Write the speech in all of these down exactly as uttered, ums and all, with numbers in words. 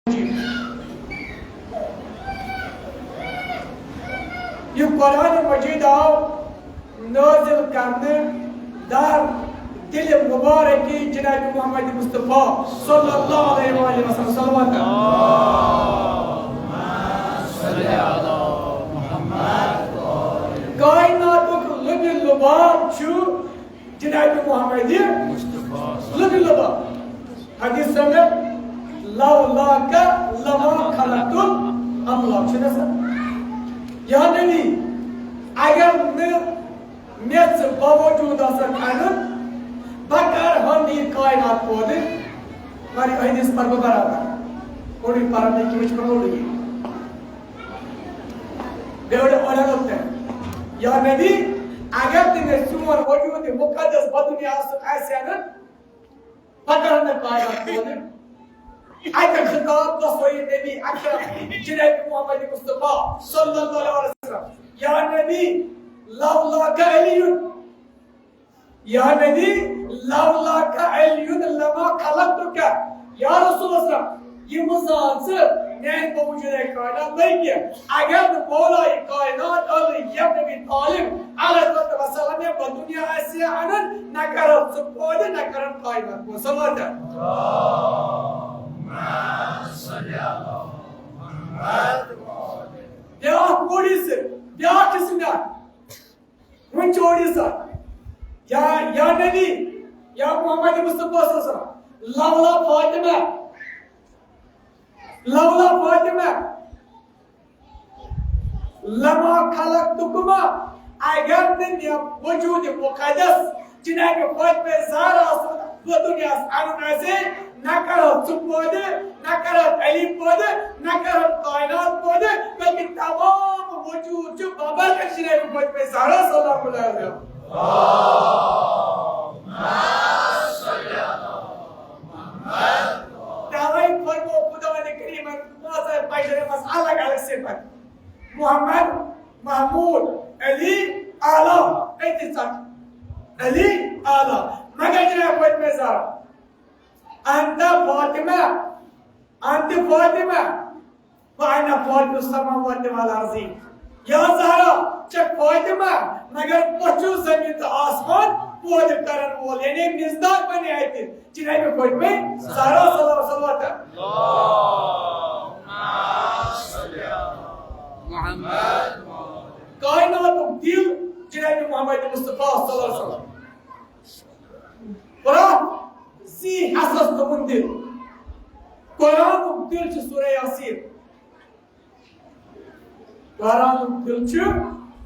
مجید۔ یہ قرآن مجید آو نازل کرنہٕ در دل مبارک جناب محمد مصطفیٰ صلی اللہ علیہ وآلہ وسلم۔ صلوات۔ کائناتک لب لباب چھُ جناب محمد مصطفیٰ۔ لب لباب۔ حدیث میں، "لولاک لما خلقت الاملاک" چھُ نہ سا؟ یا نبی، اگر نہٕ مےٚ ژٕ باوجود آسکھ انُن، بہٕ کرٕ ہا نہٕ یہِ کائنات پٲدٕ۔ مگر یہِ حدیث پرٕ بہٕ برابر۔ اوٚڑُے پرن نہٕ کینٛہہ، وٕچھ مےٚ اوٚڑُے۔ بیٚیہِ اوٚڑُے اوٚڑُے اوٚڑُے۔ یا نبی، اگر تہِ مےٚ چون وجود مقدس بدنیا آسُن آسہِ ہا نہٕ، پتہ نہ کائنات کھولن۔ اتھ خطاب گوٚو سوی نبی اکرم جناب محمد مصطفیٰ صلی اللہ علیہ وسلم۔ یا نبی، لولاک علی، یا نبی، لولاک علی لما خلقتک۔ یا رسول اللہ صلی اللہ علیہ وسلم، یہ مزان سے میانہِ باوجود کائنات نہیں کیا۔ اگر نہٕ مولای کائنات علی ابن ابی طالب علیہ الصلوۃ والسلام یہِ پتہٕ دُنیا آسہِ ہا اَنان، نہ کرن ژٕ پٲدٕ، نہ کرن کائنات پٲدٕ۔ صلوات۔ بیاکھ کوڑی سے، بیاکھ قسم بیاکھ۔ وۄنۍ چھُ اوڑی سا۔ یا، یا نبی، یا محمد مصطفیٰ صلی اللہ علیہ وسلم، لولا فاطمہ، لولا فاطمہ، لما خلقتکما، اگر نہٕ مےٚ وجود مقدس جناب فاطمہ زہرا سُنٛد دُنیاہس اَنُن آسہِ ہے، نہ کرو ژٕ پٲدٕ، نہ کرو علی پٲدٕ، نہ کرو کائنات پٲدٕ، بلکہ تمام وجود چھُ بابرکت جناب فاطمہ زہرا سلام اللہ علیہا۔ توے فرمو خداوند کریمن پانٛژن بشرن منٛز الگ الگ صفت۔ محمد، محمود، علی، اعلیٰ، أتی ژٹ۔ علی، اعلیٰ۔ مگر جناب فاطمہ زہرا، انت فاطمہ، انت فاطمہ، وانا فاطر السماوات والارض۔ یا زہرا، چھکھ فاطمہ، مگر بہٕ چھُس زمین تہٕ آسمان پٲدٕ کرن وول، یعنی مصداق بنے اتہِ جناب فاطمہ زہرا صلی اللہ علیہ وسلم۔ کائناتُک دل جناب محمد مصطفیٰ صلی اللہ علیہ وسلم۔ پرٛٮ۪تھ زی حسس تُہُنٛد دل۔ قرآنُک دل چھُ سورہ یاسین۔ قرآنُک دل چھُ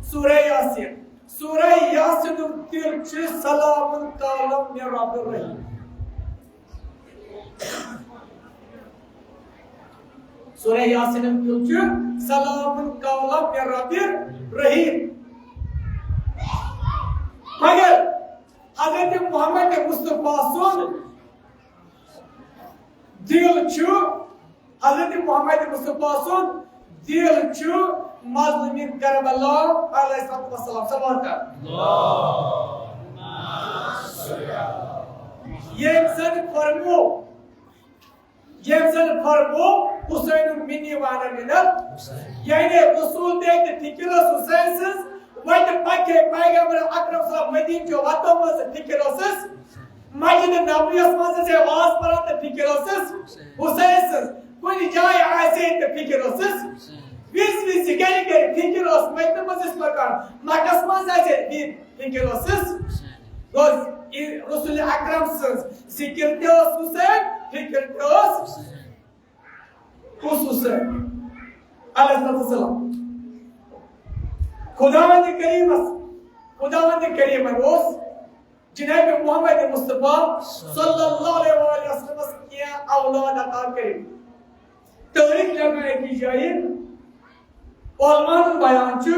سورہ یاسین۔ سورہ یاسینُک دل چھُ سلام قولا من رب الرحیم۔ سورہ یاسینُک دل چھُ سلام قولا من رب الرحیم۔ مگر حضرت محمد مصطفیٰ سُنٛد دل چھُ، حضرت محمد مصطفیٰ سُنٛد دل چھُ مظلوم کربلا علیہ الصلوۃ والسلام۔ صلوات۔ ییٚمۍ زن فرمو، ییٚمۍ زن فرمو، "حسین منی وانا من ال"، یعنی رسول دے تہِ فکر ٲس حسین سٕنٛز، وتہِ پکے پیغمبر اکرم صلی اللہ علیہ وسلم مدینہ چو وتو منٛز فکر ٲسٕس، مسجد نبویس منٛز ٲسۍ واز پران تہٕ فکر ٲسٕس حسین سٕنٛز، کُنہِ جایہِ آسہِ ہے تہٕ فکر ٲسٕس، وِزِ وِزِ گرِ گرِ فکر ٲس مدینہ منٛز ٲسۍ پکان، مکس منٛز آسہِ ہے فکر ٲسٕس۔ گوٚو، یہِ رسول اکرم سٕنٛز ذکر تہِ ٲس حسین، فکر تہِ ٲس۔ کُس حسین؟ علیہ الصلوۃ والسلام۔ خداوند کریمس، خداوند کریمن اوس جناب محمد مصطفیٰ صلی اللہ علیہ وآلہ وسلمس کینٛہہ اولاد عطا کٔرمٕتۍ۔ تٲریخ لیکھان أکِس جایہِ، علماہن بیان چھُ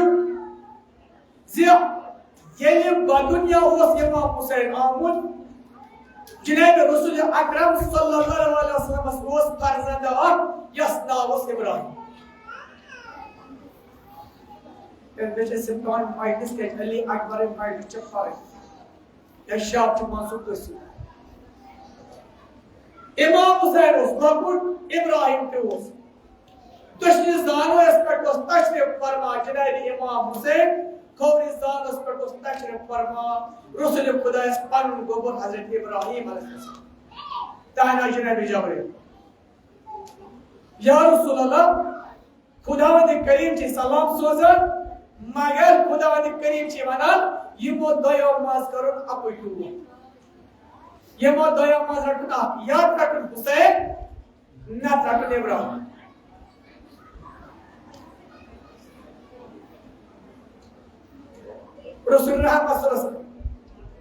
زِ ییٚلہِ بدنیا اوس امام حسین آمُت، جناب رسول اکرم صلی اللہ علیہ وسلمس اوس فرزند اکھ، یس ناو اوس ابراہیم۔ تیٚلہِ گژھِ اَسہِ پانہٕ مجلس کیٛازِ علی اکبر مجلس چھِ فرق۔ یا شاہ چھُ منصور قٲسی۔ امام حسین اوس لۄکُٹ، ابراہیم تہِ اوس۔ دٔچھنہِ زانوَس پٮ۪ٹھ اوس تشریف فرما جناب امام حسین، کھوورِ زانوَس پٮ۪ٹھ اوس تشریف فرما رسول خدایس پنُن گوٚبُر حضرت ابراہیم علیہ السلام۔ تہنا جناب جبرائیل، یا رسول اللہ، خداوند کریم چھِ سلام سوزان، مگر خداوند کریم چھِ ونان، یِمو دۄیو منٛز کرُن اکُے ٹوٹھ۔ یِمو دۄیو منٛز رٹُن اکھ، یا رٹُن حسین، نتہٕ رٹُن ابراہیم۔ رسول رحمت صلی اللہ علیہ وسلم،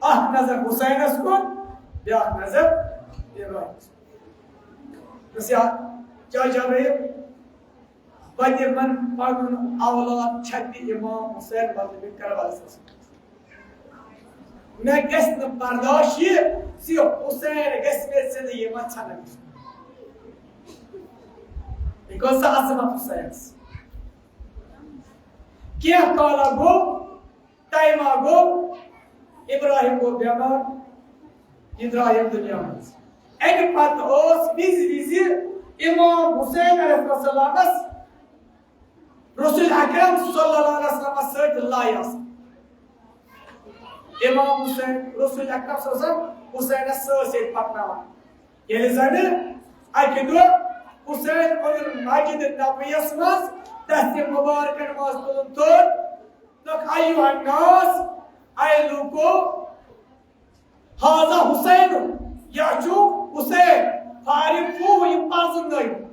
اکھ نظر حسینس کُن، بیاکھ نظر ابراہیمس کُن۔ بس یا کیا جبرائیل، پننہِ من پنُن اولاد چھپہِ امام حسین مطلب کربلس منٛز۔ مےٚ گژھِ نہٕ برداش یہِ زِ حسین گژھِ مےٚ زندگی منٛز ژھٮ۪نٕنۍ۔ یہِ گوٚو سۄ عظمت حسینس۔ کینٛہہ کالا گوٚو، ٹایما گوٚو، ابراہیم گوٚو بٮ۪مار، یہِ درٛاو ییٚمہِ دُنیا منٛز۔ اَمہِ پتہٕ اوس وِزِ وِزِ امام حسین علیہ السلامس رسول اکرم صلی اللہ علیہ وسلمس سۭتۍ لایہِ آسان۔ امام حسین، رسول اکرم صلی اللہ علیہ وسلم حسینس سۭتۍ سۭتۍ پکناوان۔ ییٚلہِ زنہٕ اکہِ دۄہ حسین اوٚن مسجد نبویس منٛز، دستہِ مبارکن منٛز تُلُن تھوٚد، دوٚپُکھ، ایُّہَا الناس، اے لوٗکو، ھذا حسین، یہِ چھُ حسین، فاعرفوہ، یہِ پرزٕنٲوِو۔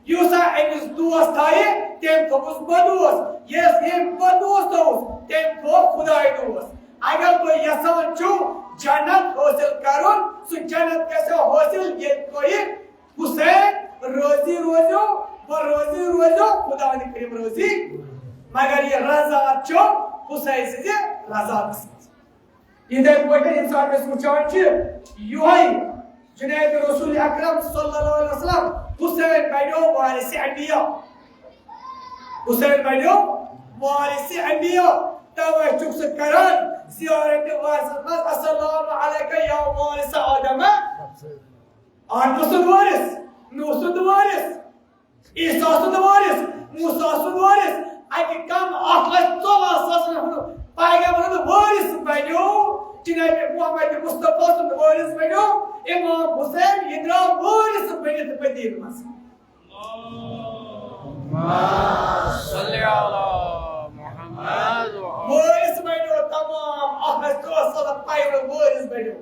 یُس ہا أمِس دوست تھایہِ، تٔمۍ تھوٚوُس بہٕ دوست۔ یُس ییٚمۍ بہٕ دوست تھوٚوُس، تٔمۍ تھوٚو خداے دوست۔ اگر تُہۍ یژھان چھِو جنت حٲصِل کرُن، سُہ جنت گژھِ حٲصِل، ییٚلہِ تُہۍ حسین رٲضی روزیو، بہٕ رٲضی روزیو، خداوند کریم رٲضی۔ مگر یہِ رضا چھُ حسین سٕنٛزِ رضا منٛز۔ یِتھے پٲٹھۍ ییٚمہِ ساتہٕ أسۍ وٕچھان چھِ، یِہوٚے جناب رسول اکرم صلی اللہ علیہ وسلم، حسین بنیو وارث انبیاء۔ حسین بنیو وارث انبیاء۔ توے چھُکھ ژٕ کران زیارت وارثس منٛز، السلام علیک یا وارث آدم۔ آدم سُنٛد وارث، نوح سُنٛد وارث، عیسیٰ سُنٛد وارث، موسیٰ سُنٛد وارث، اَکہِ کم اکھ لچھ ژۄوُہن ساسن ہُنٛد پیغمبرن ہُنٛد وارث بنیو، جناب محمد مصطفیٰ سُنٛد وارث بنیو امام حسین، یہِ درٛاو وارث بٔنِتھ مدیٖنہٕ منٛز۔ صلی علی محمد و آل۔ وارث بنیو تمام اکھ لچھ ژۄوُہ ساس پیغمبر وارث بنیو۔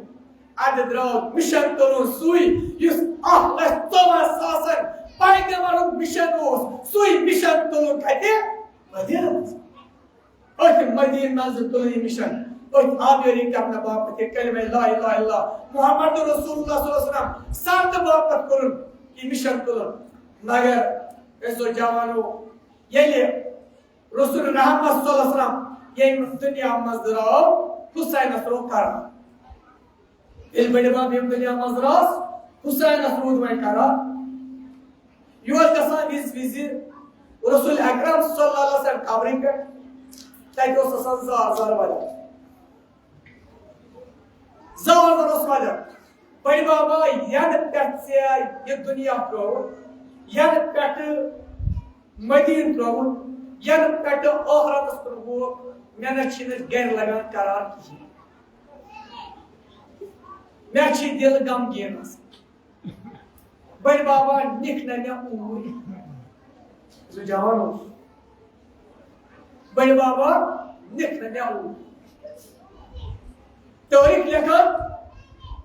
ادٕ درٛاو مِشن تُلُن سُے، یُس اکھ لچھ ژۄوُہن ساسن پیغمبرُک مِشن اوس، سُے مِشن تُلُن کتہِ؟ مدیٖنہٕ منٛز۔ أتھۍ مدیٖنہٕ منٛز تُلُن یہِ مِشن، أتھۍ آبیٲری کرنہٕ باپتھ، یہِ کلمہ لا الہ الا اللہ محمد رسول اللہ صلی اللہ علیہ وسلم سمجھنہٕ باپتھ کوٚرُن یہِ مِشن تُلُن۔ مگر عزیزو جوانو، ییٚلہِ رسول رحمت صلی اللہ علیہ وسلم ییٚمہِ دُنیا منٛز درٛاو، حسینس روو قرار۔ ییٚلہِ بٔڈِ بب ییٚمہِ دُنیا منٛز درٛاس، حسینس روٗد وۄنۍ قرار۔ یہِ اوس گژھان وِزِ وِزِ رسول اکرم صلی اللہ علیہ وسلم قبرِ پٮ۪ٹھ، تتہِ اوس آسان زار زار وجہ۔ زار زار اوس وجہ۔ بٔڈِ بابا، ینہٕ پٮ۪ٹھ ژےٚ یہِ دُنیا ترٛووُتھ، ینہٕ پٮ۪ٹھٕ مدیٖنہٕ ترٛووُتھ، ینہٕ پٮ۪ٹھٕ ٲخرتس کُن ووت، مےٚ نہ چھِنہٕ گرِ لگان قرار کِہیٖنۍ۔ مےٚ چھِ دِل غمگیٖن آسان۔ بٔڈۍ بابا نِکھ نہ مےٚ اوٗرۍ۔ سُہ جوان اوس۔ بٔڈۍ بابا نِکھ نہ مےٚ اوٗرۍ۔ تٲریٖخ لیکھان،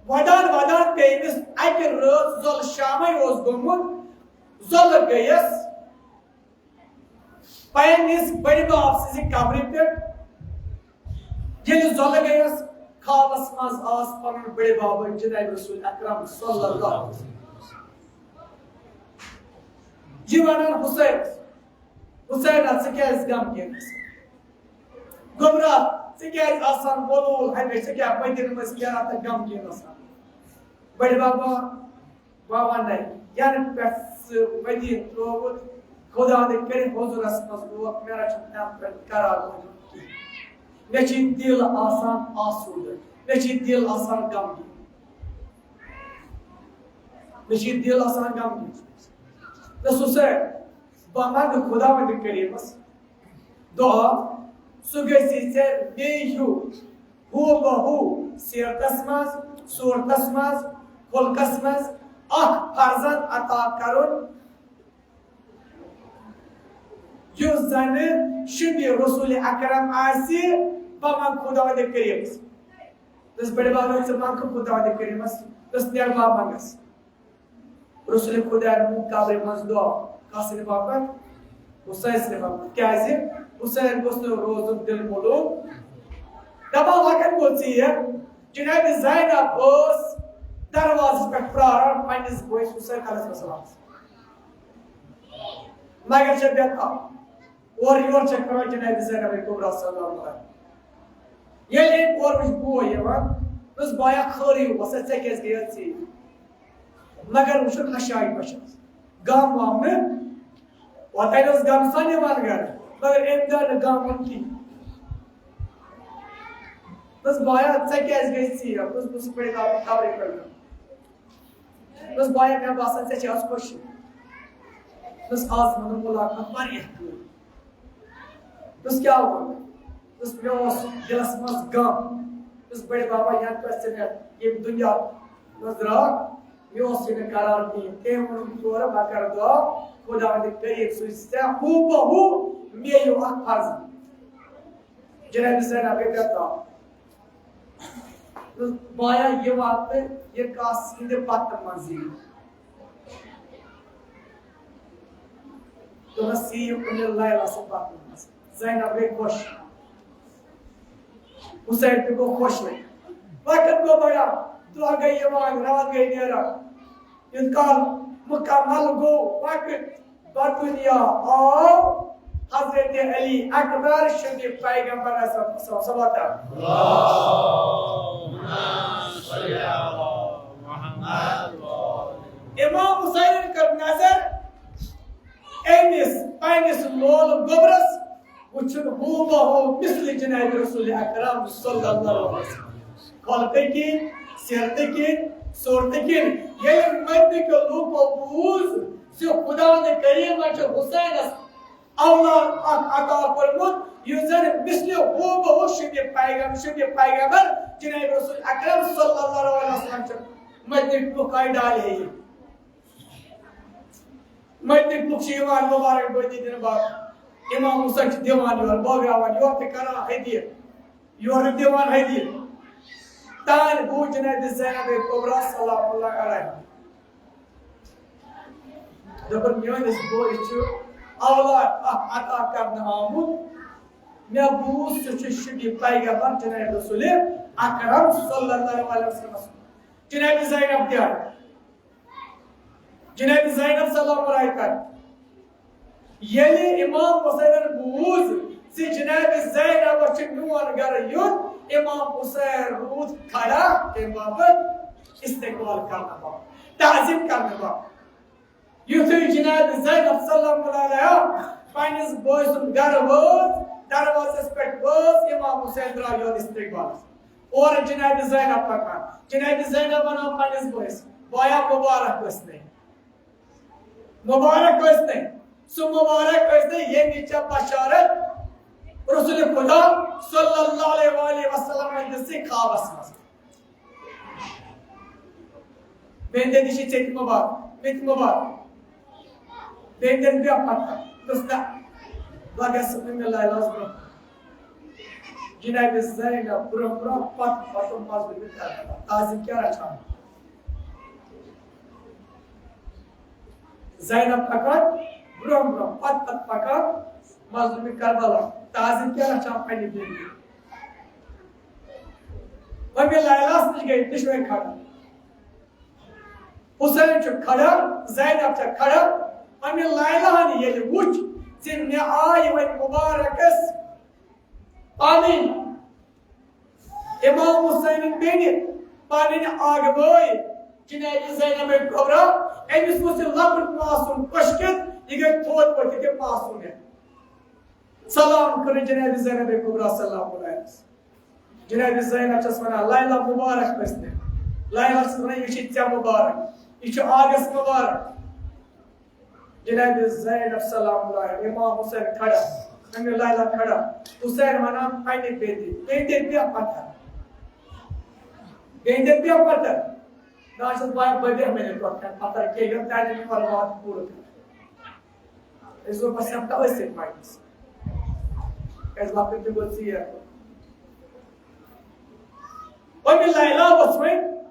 ودان ودان پیٚیہِ أمِس اَکہِ رٲژ زۄل، شامے اوس گوٚمُت، زۄلہٕ گٔیَس۔ پننِس بٔڈِ بب سٕنٛزِ قبرِ پٮ۪ٹھ ییٚلہِ زۄلہٕ گٔیَس، خوابس منٛز آس پنُن بٔڈِ بب جناب رسول اکرم صلی اللہ علیہ وسلم۔ یہِ ونان، حسین، حسینا، ژٕ کیازِ غمگیٖن آسان؟ گوٚبرا، ژٕ کیازِ آسان ملوٗل ہمیشہِ؟ ژٕ کیٛاہ مدیٖنہٕ منٛز نیران تہٕ غمگیٖن آسان؟ بٔڈِ ببا، بہٕ وَنَے، یَنہٕ پٮ۪ٹھ ژٕ مدیٖنہٕ ترٛووُتھ، خدا نہٕ کٔرِتھ حضوٗرَس منٛز ووت، مےٚ رَچھُن تَنہٕ پٮ۪ٹھ قرار وۄنۍ کِہیٖنۍ۔ مےٚ چھِ دِل آسان آسوٗدٕ، مےٚ چھِ دِل آسان غمگیٖن۔ مےٚ چھِ یہِ دِل آسان غمگیٖن۔ مےٚ سُہ سۭتۍ بہٕ منٛگہٕ خۄداوندِ کریٖمس دُعا، سُہ گژھِ ژےٚ مے ہیوٗ ہو بہ ہو سیرتس منٛز، صوٗرتس منٛز، خُلقس منٛز اکھ فرزند عطا کرُن، یُس زن شبیہِ رسول اکرم آسہِ۔ بہٕ منٛگہٕ خۄداوندِ کریٖمس۔ بس بڑِ بابا ژٕ منٛگہٕ خۄداوندِ کریٖمس، بس نیر بابا منٛگس۔ رسول خدا موٗد قبرِ منٛز دعا۔ کس سٕنٛدِ باپتھ؟ حسین سٕنٛدِ باپتھ۔ کیازِ؟ حسین گوٚژھ نہٕ روزُن دِل ملوٗل۔ دپان وۄنۍ کتہِ گوٚو ژیر؟ جناب زینب ٲس دروازس پٮ۪ٹھ پراران پننِس بٲیِس حسین علیہ السلام۔ مگر چھےٚ بے تاب۔ اورٕ یورٕ چھےٚ کران جناب زینب کبریٰ سلام اللہ۔ ییٚلہِ أمۍ اورٕ وٕچھ بوے یِوان، دوٚپُس، "بایا، خٲرٕے اوسا، ژےٚ کیٛازِ گٔیَتھ ژیٖرۍ؟" مگر وٕچھُن ہشایہِ پَشَس، غم وم نہٕ۔ اوتانۍ اوس غم سان یِوان گرٕ، مگر أمۍ درٛاو نہٕ غم وم کِہیٖنۍ۔ دوٚپُس، "بایا، ژےٚ کیٛازِ گٔے ژیٖرۍ؟" دوٚپُس، "بہٕ چھُس پٔرِتھ آمُت قبرِ پٮ۪ٹھ۔" دوٚپُس، "بایا، مےٚ باسان، ژےٚ چھےٚ آز خوشی۔" دوٚپُس، "آز ووٚنُم مُلاقات واریاہ کٲلۍ۔" دوٚپُس، "کیٛاہ ووٚن؟" دوٚپُس، "مےٚ اوس دِلَس منٛز غم۔" دوٚپُس، "بٔڈِ بابا، یَنہٕ پٮ۪ٹھ ژٕ مےٚ ییٚمہِ دُنیا منٛز درٛاکھ، مےٚ اوس یہِ نہٕ قرار کِہیٖنۍ۔ تٔمۍ ووٚنُم تورٕ، بہٕ کَرٕ دُعا، خۄداوندِ کریٖم سوٗزِ ژےٚ ہو بہ ہو مے ہیوٗ اکھ فرزند۔" جناب زینب گٔے بے تاب۔ تہٕ بایا، یہِ واتہٕ یہِ کَس ہٕنٛدِ پتہٕ منٛزٕے۔ دوٚپمَس، "یہِ یہِ کُنہِ لیلا سُنٛد پتہٕ منٛز۔" زینب گٔے خۄش۔ حسین تہِ گوٚو خۄش وۄنۍ۔ وقت گوٚو بڑان، دۄہ گٔے یِوان، راتھ گٔے نیران۔ یوٚت کال مُکمل گوٚو وقت، بدنیا آو حضرت علی اکبر شبیہِ پیغمبر علیہ الصلوۃ والسلام۔ امام حسینن کٔر نظر أمِس پننِس لول گوبرس، وٕچھُن ہو بہ ہو مثل جناب رسول اکرم صلی اللہ علیہ وسلم۔ خلقہٕ کِنۍ، سیرتہٕ کِنۍ، صوٗرتہٕ کِنۍ۔ ییٚلہِ مدینہٕ کیو لوٗکو بوٗز زِ خۄداوندِ کریٖمن چھُ حسینس اولاد اکھ عطا کوٚرمُت، یُس زن مثل ہو بہ ہو شبیہِ پیغم-، شبیہِ پیغمبر جناب رسول اکرم صلی اللہ علیہ وسلم چھُ۔ مدینہٕ کیو لوٗکو ڈالے یہِ۔ مدنٕکۍ لُکھ چھِ یِوان مُبارک بٲدی دِنہٕ باپتھ۔ امام حسین چھِ دِوان یورٕ، بٲگراوان یورٕ تہِ کران ہدیہِ، یورٕ دِوان ہدیہِ۔ تانۍ گوٚو جناب زینب کبریٰ سلام اللہ علیہا۔ دوٚپُن، "میٲنِس بٲیِس چھُ اولاد اکھ عطا کرنہٕ آمُت۔ مےٚ بوٗز سُہ چھُ شبیہِ پیغمبر جناب رسول اکرم صلی اللہ علیہ وسلم۔" جناب زینب تہِ آیہِ۔ جناب زینب سلام علیکم۔ ییٚلہِ امام حسینن بوٗز زِ جناب زینب چھُ میون گرٕ یُن، امام حسین روٗد کھڑا کمہِ باپتھ؟ استقبال کرنہٕ باپتھ، تعظیم کرنہٕ باپتھ۔ یُتھُے جناب زینب سلام علیہا پننِس بٲے سُنٛد گرٕ وٲژ، دروازس پٮ۪ٹھ وٲژ، امام حسین درٛاو یورٕ استقبالس۔ اورٕ جناب زینب پکان، جناب زینب ونان پننِس بٲیِس، "بایا، مبارک ٲسۍ نے۔" مبارک ٲسۍ نے، سُہ مبارک ٲسۍ نے، ییٚمِچ ژےٚ بشارت رسول خدا صلی اللہ علیہ وآلہ وسلم دِژٕے خوابس منٛز۔ بیٚنہِ تہِ چھِ ژےٚ تہِ مبارک، مےٚ تہِ مبارک۔ بیٚنہِ تہِ بیٚہہ پتہٕ۔ دوٚپُس، "نہ، بہٕ گژھٕ أمِس لیلاہس برونٛہہ۔" جناب زینب برونٛہہ برونٛہہ، پتہٕ پتہٕ مظلومِ کربلا۔ تعظیم کیٛاہ رچھان؟ زینب پکان برونٛہہ برونٛہہ، پتہٕ پتہٕ پکان مظلومِ کربلا۔ تعظیم کیٛاہ رچھان پننہِ بیٚنہِ؟ وۄنۍ ییٚلہِ لیلاہس نِش گٔے، دِشوَے کھڑا۔ حسین چھُ کھڑا، زینب چھےٚ کھڑا۔ اَمہِ لیلاہن ییٚلہِ وُچھ زِ مےٚ آیہِ وۄنۍ مبارکس پنٕنۍ امام حسینٕنۍ بیٚنہِ، پنٕنۍ اکھ بٲے، جناب زینب کبریٰ، أمِس اوس یہِ لۄکُٹ معصوم پٔشکِتھ، یہِ گٔے تھوٚد ؤتھِتھ یہِ معصومیت۔ سلام کٔرِتھ جناب زینب کبریٰ سلام علیہا۔ جناب زینب چھس ونان، "لیلا مبارک ٲسۍ نے۔" لیلا چھس ونان، "یہِ چھِ ژےٚ مبارک۔" یہِ چھُ آگس مُبارک۔ جناب زینب سلام اللہ علیہ، امام حسین کھڑا، امہِ لیلا کھڑا، حسین ونان پننہِ بیٚنہِ، بیٚنہِ بیٚہہ پتھر، بیٚنہِ بیٚہہ پتھر۔ نہ چھُس بہٕ بہٕ بیٚہمہٕ نہٕ پتھر، پتھر کینٛہہ، یوٚت تانۍ نہٕ مےٚ پرواز پوٗرٕ کرٕ۔ أسۍ گوٚو بس ہٮ۪متا أتھۍ سۭتۍ پننِس۔ کیٛازِ وقت تہِ گوٚو ژیر۔ امہِ لیلا وٕچھ وۄنۍ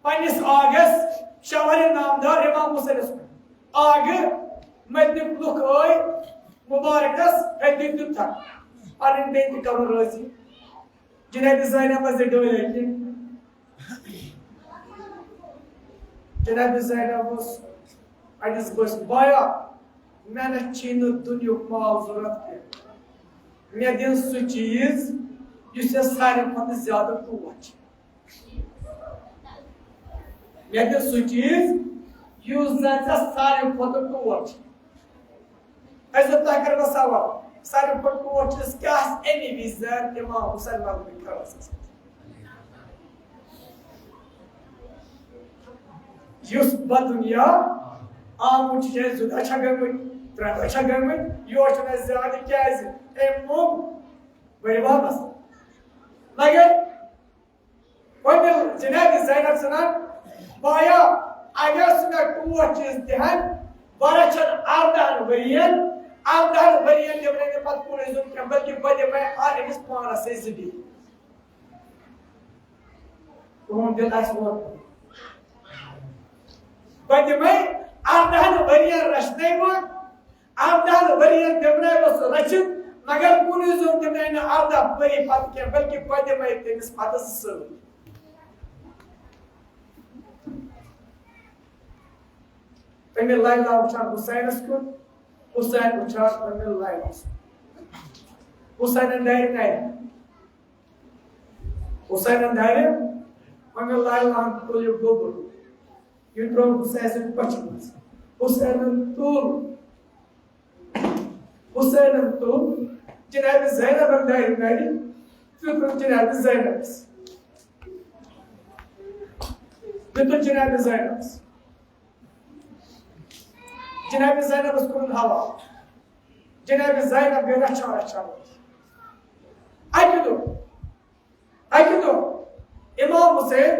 پننِس آگس شوہر نامدار امام حسینس کُن۔ آگہٕ مدنٕکۍ لُکھ ٲے مُبارکس ہتہِ دیُت تھکھ۔ پنٕنۍ بیٚنہِ تہِ کرُن رٲضی۔ جناب زینبس دِ ڈٲلۍ اکہِ۔ جناب زینب اوس اَتٮ۪س بٔژھ، بایا، مےٚ نہ چھی نہٕ دُنیُک مال ضوٚرتھ کینٛہہ۔ مےٚ دِن سُہ چیٖز یُس ژےٚ ساروی کھۄتہٕ زیادٕ ٹوٹھ چھِ۔ مےٚ دِ سُہ چیٖز یُس زن ژےٚ ساروی کھۄتہٕ ٹوٹھ چھِ۔ أسۍ دوٚپ، تۄہہِ کَرٕ بہٕ سوال، ساروی کھۄتہٕ ٹوٹھ چھِ أسۍ کیٛاہ اَمی وِزِ زن امام حسین مغلوبی کھڑا ٲسٕس؟ یُس بددُنیا آمُت چھُ، چاہے زٕ دۄہ چھا گٔمٕتۍ، ترٛےٚ دۄہ چھا گٔمٕتۍ، یور چھُنہٕ اَسہِ زیادٕ کیٛازِ؟ أمۍ موٚنگ ؤرۍ واپس۔ مگر وۄنۍ ییٚلہِ جناب زینب سنان، بایا، اگر سُہ مےٚ ٹوٹھ چیٖز دِہن، بہٕ رچھن اردہن ؤرین، اردہن ؤرین دِمہٕ نہٕ پتہٕ کُنُے زوٚن کینٛہہ، بلکہِ بہٕ دِمے ہر أمِس پانس سۭتۍ زٕ بیٚیہِ۔ تُہُنٛد دِل آسہِ ووتمُت۔ بہٕ دِمے اردہن ؤرین رچھنے بہٕ، اردہن ؤرین دِمنٲوِس رٔچھِتھ، مگر کُنُے زوٚن دِمنٲے نہٕ ارداہ ؤری پتہٕ کینٛہہ، بلکہِ بہٕ دِمے تٔمِس پتہٕ زٕ سۭتۍ۔ تٔمۍ لیلا وٕچھان حسینس کُن، حسین وٕچھان تٔمۍ لیلا۔ حسینن دارِ نرِ۔ حسینن دارِ، مگر لیلاہن تُل یہِ گوٚبُر۔ یہِ ترٛوو حسین سٕنٛدِ پٔچھِ منٛز۔ حسینن تُل، حسینن تُل جناب زینبن دارِ نرِ، تہٕ تُل جناب زینبس۔ یہِ تُل جناب زینبس۔ جناب زینبس کوٚرُن حوالہٕ۔ جناب زینب گٔے رچھان رچھان۔ اکہِ دۄہ، اکہِ دۄہ امام حسین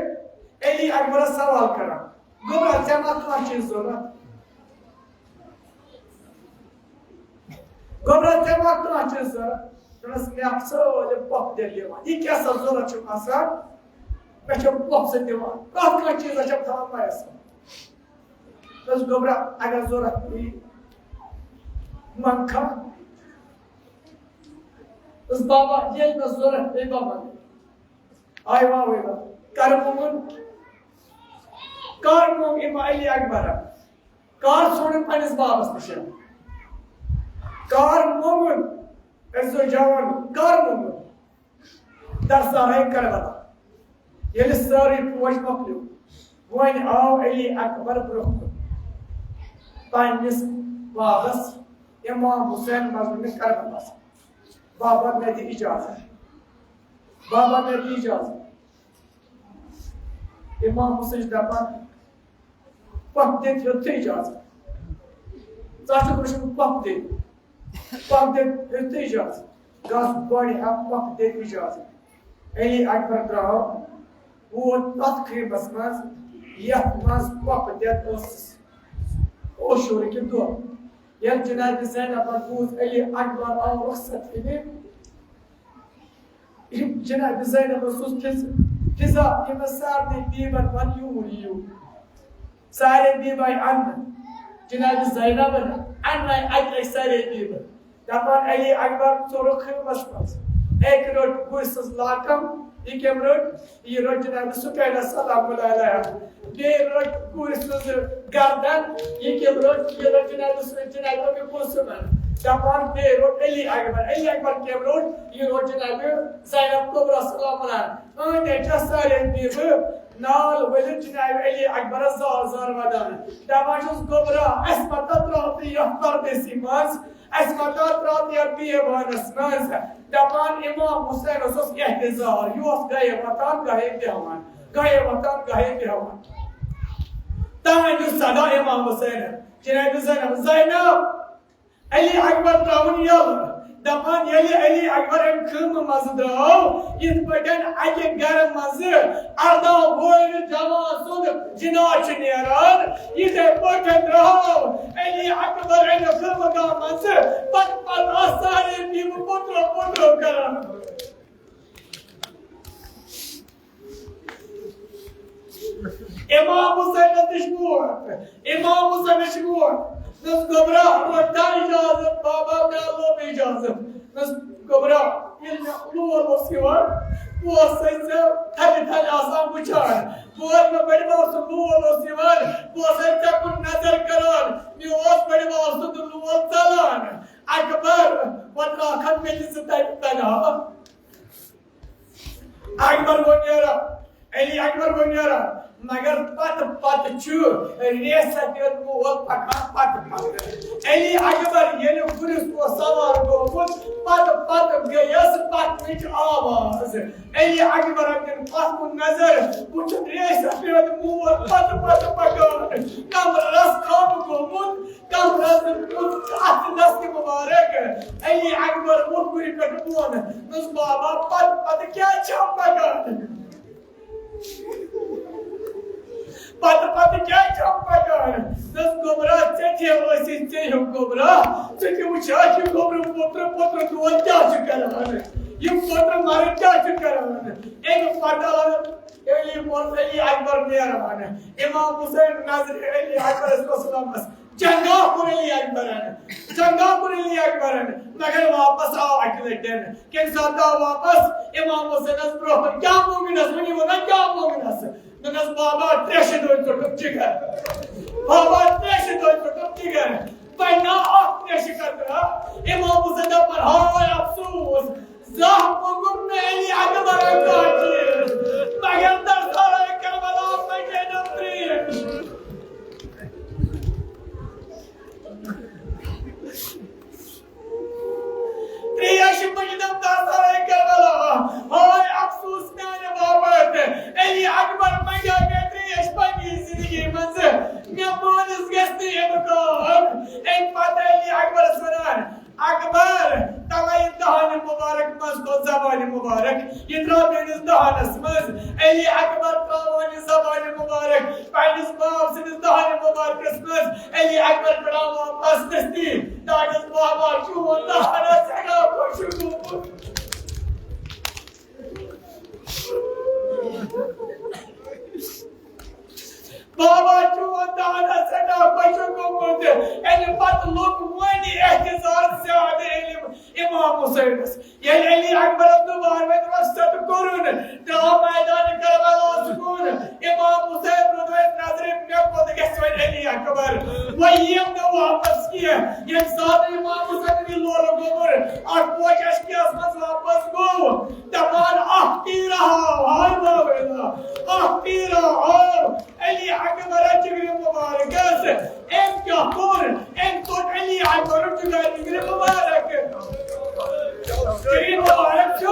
علی اکبرس سوال کران، گوٚبرا، ژےٚ ما کانٛہہ چیٖز ضروٗرت؟ گوٚبرا، ژےٚ ما کانٛہہ چیٖز ضروٗرت؟ دوٚپنس، مےٚ چھِ سٲلِم پۄپھ دِل دِوان، یہِ کیٛاہ سا ضروٗرت چھُم آسان؟ مےٚ چھِ پۄپھ سۭتۍ دِوان، پرٛٮ۪تھ کانٛہہ چیٖز چھَم تھاوان میسر۔ دوٚپُس، گوٚبرا، اگر ضروٗرت پیٚیہِ، منٛگ کھا۔ دوٚپُس، بابا، ییٚلہِ مےٚ ضروٗرت پیٚیہِ، بہٕ منٛگہٕ۔ آے واوٕے وا، کر موٚنٛگُن؟ کر موٚنٛگ امام علی اکبرن؟ کر ژھونُن پننِس بابس نِش؟ کر موٚنٛگُن؟ أسۍ ٲسۍ جوان، کر موٚنٛگُن؟ درسا رہے کربلا۔ ییٚلہِ سٲرٕے پوش مۄکلیو، وۄنۍ آو علی اکبر برٛونٛہہ کُن پننِس بابس، امام حسین مظلوم کربلاہس۔ بابا، مےٚ دِ اجازت۔ بابا، مےٚ دِ اجازت۔ امام حسین چھُ دپان، پۄپھ دِتھ ہیوٚت ژےٚ اجازت۔ ژٕ چھُکھ وٕچھُن پۄپھ دِتھ۔ پۄپھ دِتھ ہیوٚت ژےٚ اجازت۔ گژھ گۄڈٕ ہٮ۪تھ پۄپھ دِتھ اجازت۔ علی اکبر درٛاو، ووت تتھ خیمس منٛز، یتھ منٛز پۄپھ دِتھ اوسُس۔ عاشورٕ کہِ دۄہ ییٚلہِ جناب زینبن بوٗز علی اکبر آو رخصت ہینہِ، جناب زینبس اوس فض-، فضا، ییٚمِس سارنٕے بیبن ووٚن، یوٗر یِیِو۔ سارے بیبہٕ آیہِ اننہٕ۔ جناب زینبن اننٲے اکہِ لٹہِ سارے بیبہٕ۔ دپان، علی اکبر ژوٚلُکھ خیمس منٛز۔ أکۍ رٔٹ گُرۍ سٕنٛز لاکم، یہِ کٔمۍ رٔٹ؟ یہِ رٔٹ جناب سکینہ سلام اللہ علیہا۔ بیٚیہِ رٔٹ گُرۍ سٕنٛز گردن، یہِ کٔمۍ رٔٹ؟ یہِ رٔٹ جناب س-، جناب ابی کلثومن۔ دپان، بیٚیہِ روٚٹ علی اکبر۔ علی اکبر کٔمۍ روٚٹ؟ یہِ روٚٹ جناب زینب کبریٰ سلام اللہ۔ أنٛدۍ أنٛدۍ چھےٚ سارے بیبہٕ نال ؤلِتھ جناب علی اکبرس زار زار ودان۔ دپان چھُس، گوٚبرا، اَسہِ پتہ ترٛاو تہٕ یتھ پردیسی منٛز، اَسہِ پتہ ترٛاو تہٕ یتھ بیابانس منٛز۔ دپان، امام حسینس اوس احتضار، یہِ اوس گاہے وۄتھان، گاہے بیٚہوان، گاہے وۄتھان، گاہے بیٚہوان۔ تہنٛد صدا امام حسین، جناب زینب، زینب، علی اکبر تراوُن یلہٕ۔ دپان ییٚلہِ علی اکبر امہِ خۭمہٕ منٛزٕ درٛاو، یِتھ پٲٹھۍ اکہِ گرٕ منٛزٕ ارداہ وُہُر جوان سُنٛد جناح چھُ نیران، یِتھے پٲٹھۍ درٛاو علی اکبر امہِ خۭمہٕ گاہ منٛزٕ۔ پتہٕ پتہٕ آسہٕ سارے بیبہِ پوٚترو پوٚترو کران۔ امام حسینس نِش ووت، امام حسینس نِش ووت۔ دوٚپُس، گوٚبرا، رۄٹھ اجازت، بابا، مےٚ لوٚب اجازت۔ دوٚپُس، گوٚبرا، ییٚلہِ مےٚ لول اوس یِوان، بہٕ اوسَے ژےٚ تھلہِ تھلہِ آسان وٕچھان۔ بہٕ اوسُس، مےٚ بٔڈِ بب سُنٛد لول اوس یِوان، بہٕ اوسَے ژےٚ کُن نظر کران۔ مےٚ اوس بٔڈِ بب سُنٛد لول ژلان۔ اکبر، وۄنۍ ترٛاوکھ مےٚ تہِ ژٕ تَتہِ تَلہِ ہا۔ اکبر گوٚو نیران، علی اکبر گوٚو نیران، مگر پتہٕ پتہٕ چھُ ریسہٕ پٮ۪ٹھ مول پکان پتہٕ پتہٕ۔ علی اکبر ییٚلہِ گُرِس اوس سوار گوٚمُت، پتہٕ پتہٕ گٔیَس پکنٕچ آواز۔ علی اکبرن دِژ پتھ کُن نظر، وُچھُن ریسہٕ پٮ۪ٹھ مول پتہٕ پتہٕ پکان، کمرس خم گوٚمُت۔ کم رزق کُس اتھ دست مبارک۔ علی اکبر ووٚتھ گُرِ پٮ۪ٹھ بۄن۔ دوٚپُس، بابا، پتہٕ پتہٕ کیٛازِ چھَم پکان؟ پتہٕ پتہٕ کیٛازِ چھَم پکان؟ دوٚپُس، گوٚبرا، ژےٚ تہِ ٲسی ژےٚ ہیوٗ گوٚبرا۔ ژٕ تہِ وٕچھ، اَتھ یہِ گوٚبرٕ پوٚترٕ، پوٚترٕ دود کیٛاہ چھُ کران؟ یہِ پوٚترٕ مرٕ کیٛاہ چھُ کران؟ اَمہِ پتہٕ علی، علی اکبر نیران۔ امام حسین نظرِ علی اکبرس وسلمس۔ جنگا کوٚر علی اکبرن، جنگا کوٚر علی اکبرن، مگر واپس آو اکہِ لٹہِ۔ کمہِ ساتہٕ آو واپس؟ امام حسینس برونٛہہ کُن۔ کیٛاہ مومنس؟ وۄنۍ ووٚن نا کیٛاہ مومنس؟ دوٚپنس، بابا، تریشہِ دۄدِ ژوٚٹُم جگر۔ بابا، تریشہِ دۄدِ ژوٚٹُم جگر۔ وۄنۍ نا اکھ تریشہِ قطرٕ۔ امام حسین دپان، ہاے افسوس، زانٛہہ پوٚکُم نہٕ علی اکبرن کانٛہہ چیٖز، مگر در سالے کربلا پکے نہٕ تریش۔ تریش پکے نہٕ در سالے کربلا۔ ہاے افسوس میانہِ باپتھ، علی اکبر پکے مےٚ تریش پننہِ زندگی منٛز۔ مےٚ مٲلِس گژھِ نہٕ امکان۔ امہِ پتہٕ علی اکبرس ونان، اکبر، تلے دہانِ مبارک منٛز گوٚو زبانِ مبارک۔ یہِ ترٛاو میٲنِس دہانس منٛز۔ علی اکبر ترٛاوان یہِ زبانِ مبارک پننِس باب سٕنٛدِس دہانِ مبارکس منٛز۔ علی اکبر کڑان واپس دستی۔ داغس بابا چون دہانس سٮ۪ٹھاہ خۄشک گوٚمُت۔ بابا چون دہانس سٮ۪ٹھاہ خۄشک گوٚمُت۔ اَمہِ پتہٕ لوٚگ وۄنۍ احتجاج زیادٕ علم امام حسینس۔ ییٚلہِ علی اکبرن دوبارٕ وۄنۍ رۄخصت کوٚرُن، درٛاو میدانِ کربلاہس کُن۔ امام حسین روٚد وۄنۍ نظرِ، مےٚ کوٚت گژھِ وۄنۍ علی اکبر؟ وۄنۍ یِیَم نہٕ واپس کینٛہہ۔ ییٚمہِ ساتہٕ امام حسین یہِ لولہٕ گوٚبُر اتھ پوچھس کیس منٛز واپس گوٚو، دپان، اکھ تیٖر آو، ہاے واویلا، اکھ تیٖر آو علی اکبرس جگرِ مبارکس۔ أمۍ کیٛاہ کوٚر؟ أمۍ ژوٚٹ علی اکبرُن جگر جگرِ مبارک۔ جگرِ مبارک چھُ۔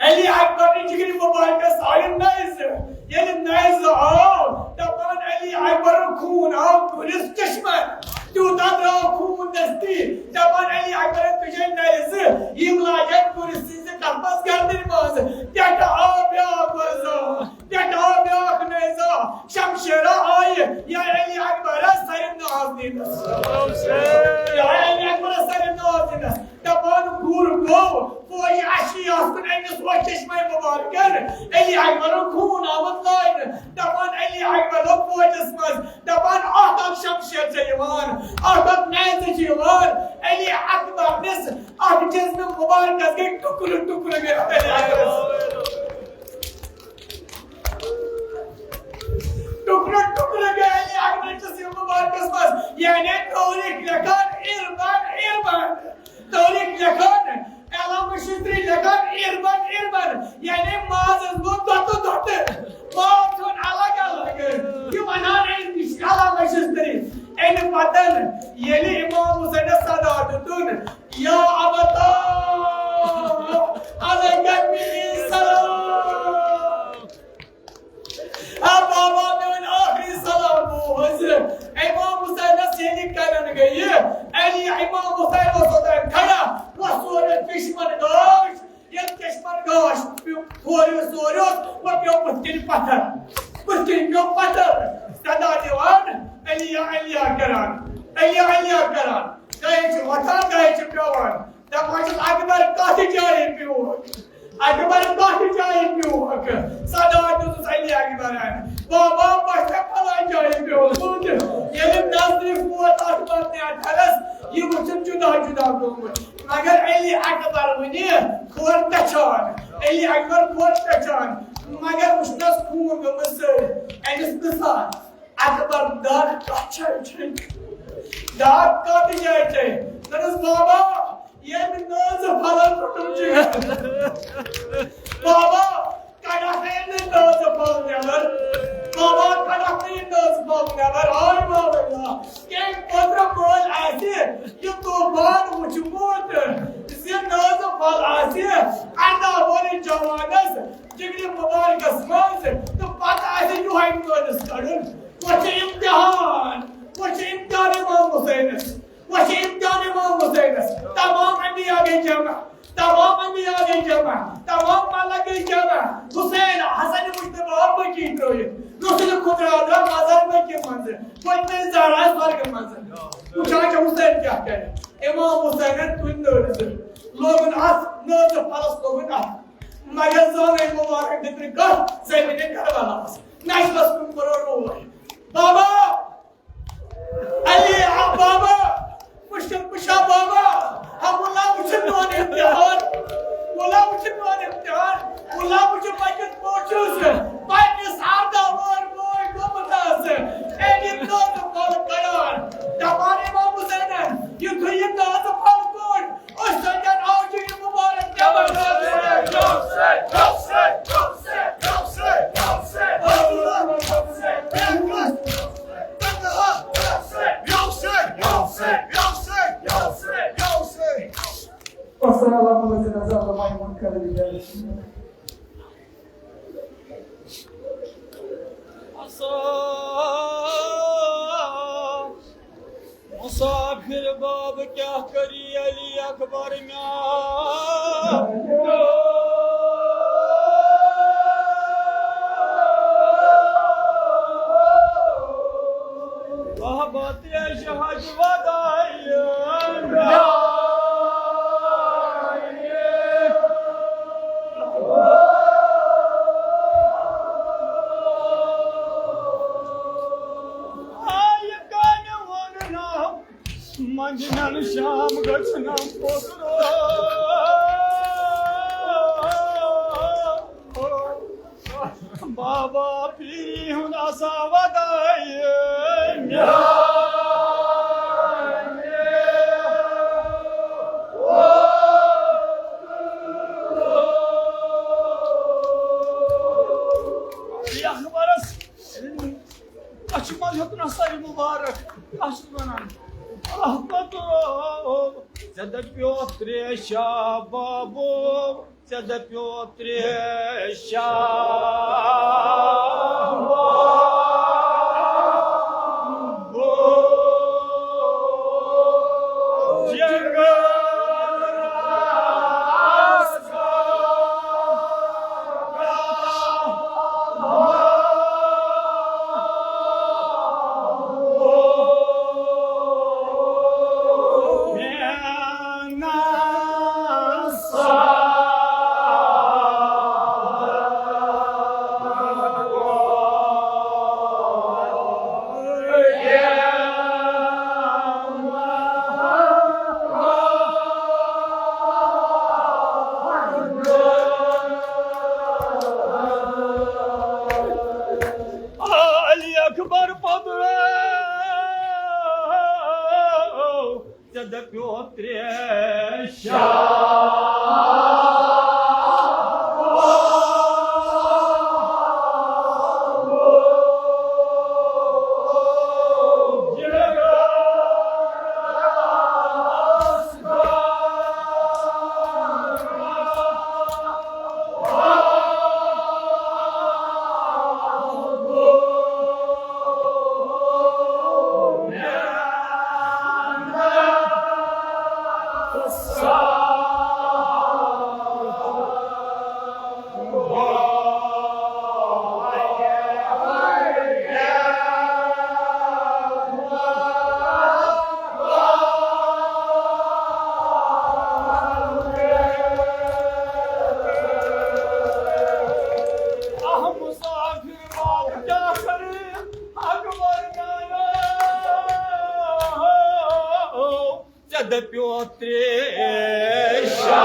علی اکبر نہِ جگرِ مبارکس آیہِ نیزٕ۔ ییٚلہِ نیزٕ آو، دپان علی اکبرُن خوٗن آو گُرِس چشمن۔ تیوٗتاہ درٛاو خوٗن دستی۔ دپان علی اکبرن تُجے نیزٕ، یِم لاجن گُرِ سٕنٛزِ قفس گردنہِ منٛز۔ پٮ۪ٹھٕ آو بیٛاکھ گُرزا، پٮ۪ٹھٕ آو بیٛاکھ نیزا۔ شمشیرا آیہِ، یا علی اکبرس سرِ ناز دیٖنس۔ یا علی اکبرس سرِ ناز دیٖنس۔ دپان گُر گوٚو، فوجہِ اَشی آسہٕ کُن أمِس اوس چشمے مبارکن علی اکبرُن خوٗن آمُت لاینہٕ۔ دپان علی اکبر لوٚگ فوجس منٛز، دپان اکھ اکھ شمشیر چھےٚ یِوان، اکھ اکھ نیزٕ چھِ یِوان۔ علی اکبر نِس اکھ جسمِ مبارکس گٔے ٹُکرٕ ٹُکرٕ گٔے علی اکبرس۔ ٹُکرٕ ٹُکرٕ گٔے علی اکبر جسمِ مبارکس منٛز۔ یعنی تٲریٖخ لیکھان اِربن اِربن۔ تٲریٖخ لیکھان، علامہ ششتری لیکھان، اِربن اِربن، یعنی مازس گوٚو دۄتہٕ دۄتہٕ، ماز ژھیوٚن الگ الگ۔ یہِ ونان أمۍ، یہِ چھُ علامہ ششتری۔ اَمہِ پتہٕ ییٚلہِ امام حسینس صدا دیُتُن، یا ابتا، علی امام حسین اوس اوتام کھڑا، وۄنۍ سورُے دشمن گاش، ییٚلہِ دشمن گاش پیوٚو، تھورِ سورِ اوس، وۄنۍ پیوٚو بٕتھِ کِنۍ پتھر، بٕتھِ کِنۍ پیوٚو پتھر، صدا دِوان، علی علی کران، علی علی کران، گایہِ چھِ وۄتھان، گایہِ چھِ پیوان، دپان چھِس، اکبر کتھ جایہِ پیوٚوُکھ؟ اکبر کتھ جایہِ پیوٚوُکھ؟ صدا دیُتُس علی اکبرن، بابا، بہٕ چھَس فلٲنۍ جایہِ پیوٚومُت۔ ییٚلہِ نظرِ ووت اکبر نیچوِس، یہِ وُچھُن جُدا جُدا گوٚمُت۔ مگر علی اکبر وُنہِ کھۄر تَچھان، علی اکبر کھۄر تَچھان، مگر وُچھنَس خوٗن گوٚمُت سٲرِتھ۔ أمِس نہٕ ساتھ۔ اکبر، دگ کتھ جایہِ چھے؟ دگ کتھ جایہِ چھے؟ دوٚپُس، بابا، ییٚمہِ نٲزٕ پھلن روٚٹُم جگر۔ بابا، کڑکھ ہے نہٕ نٲزٕ پھل نٮ۪بر۔ بابا، کڑکھ نہٕ یہِ نٲزٕ پھل نٮ۪بر۔ ہاے مولوی اللہ، کٔمۍ پٔترٕ مٲلۍ آسہِ یہِ طوفان وُچھمُت زِ نٲزٕ پھل آسہِ ارداہ وُہرِس جوانس جگرِ مبارکس منٛز تہٕ پتہٕ آسہِ یِہوٚے مٲلِس کڑُن۔ وۄنۍ چھُ امتحان، وۄنۍ چھُ امتحان امام حسینس، وۄنۍ چھُ امتحان امام حسینس۔ تمام انبیاء گٔے جمع، تمام انبیاء گٔے جمع، تمام ملک گٔے جمع۔ حسین، حسن مجتبیٰ بقیع ترٲوِتھ، رسول خدا درٛاو مزار بقیع منٛزٕ، پٔتمہِ زہرا سۄرگہٕ منٛزٕ۔ وٕچھان چھِ حسین کیٛاہ کرِ۔ امام حسینن تُلۍ نٔر زٕ، لوگُن اتھ نٲزٕ پھلس، لوگُن اتھ۔ مگر زانٕے مبارک دِتُن کتھ زمینہِ کربلاہس، نجفس کُن کوٚرُن روے۔ بابا، علی، آ بابا، وٕچھُن، وٕچھا بابا، ہا مولا وٕچھُن میون امتحان، مولا وٕچھُن میون امتحان، مولا وٕچھُن بہٕ کِتھ پٲٹھۍ چھُس، پننِس ارداہ وُہُر بوے گوٚمُت آسہٕ، أمۍ یہِ نٲزٕ پھل کڑان، دپان امام حسینن، یُتھُے یہِ نٲزٕ پھل کوٚڑ، أسۍ سۭتۍ آو چھُ یہِ مُبارک نٮ۪بر۔ السلام علیکم ورحمۃ اللہ وبرکاتہ۔ مسافر باب کیا کری علی اکبر میاں۔ بابا تیش حج ودائی میاں۔ آئی کامِ وَنناو منجنن شام گژھنم پوترو۔ بابا پیری ہُنٛد آسا ودائی میانہِ۔ یہِ اخبارس اَسہِ چھُ منٛز ہیوٚتُن ساروی مُبارک۔ اَتھ چھُس وَنان، رحمتو، ژےٚ دَپیو ترٛےٚ شاہ بابو، ژےٚ دَپیو ترٛےٚ شاہ بابو۔ جگر دٔپِو ترٛیشا۔